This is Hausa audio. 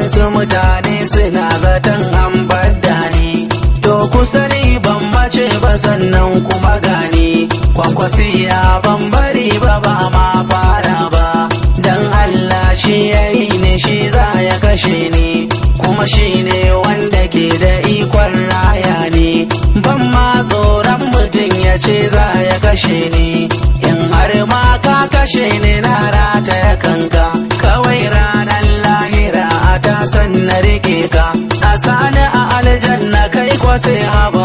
Waɗansu mutane suna zaton an badda ni. To ku sani ban mace ba, sannan kuma gani. Kwankwasiya ban bari ba, ba ma fara ba. Dan Allah shi ya yi ni, shi za ya kashe ni, kuma shi ne wanda ke da ikon raya ni. Ban ma tsoron mutum ya ce za ya kashe ni. In har ma ka kashe ni, na rataya kanka. Kawai ranar lahira a ta san na rike ka, a sani a aljanna, kai kwa sai haba.